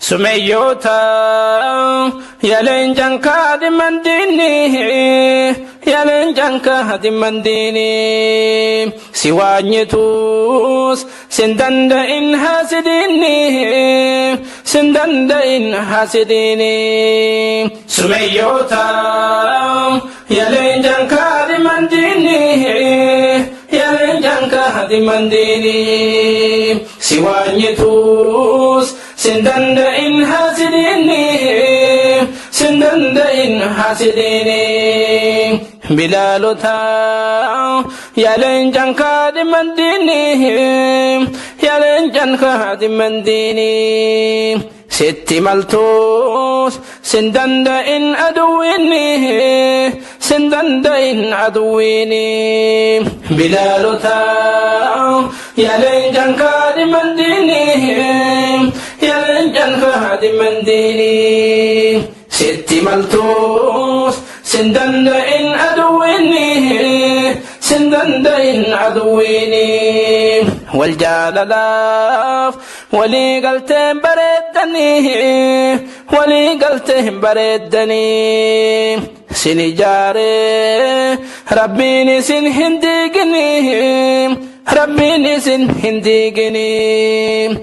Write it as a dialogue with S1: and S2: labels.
S1: Sumeyyoota yaa leencan kaadhimman diinni, yaa leencan kaadhimman diinni, si waanyitus sin danda'in haasidiinni, sin danda'in haasidiinni. Sumeyyoota yaa leencan kaadhimman diinni, yaa leencan kaadhimman diinni, si waanyitus sin danda'in haasidiinni, sin danda'in haasidiinni. Bilaalota yaa leencan kaadhimman diinni, yaa leencan kaadhimman diinni, sitti maltus sin danda'in aduwwiinni, sin danda'in aduwwiinni. Bilaalota yaa leencan kaadhimman diinni, yaa leencan kaadhimman diinni, sitti maltus sin danda'in aduwwiinni, sin danda'in aduwwiinni. Wal jaalalaaf walii galteen bareeddanii, walii galteen bareeddanii, sin ijaaree Rabbiin isin hin diigini, Rabbiin isin hin diigini.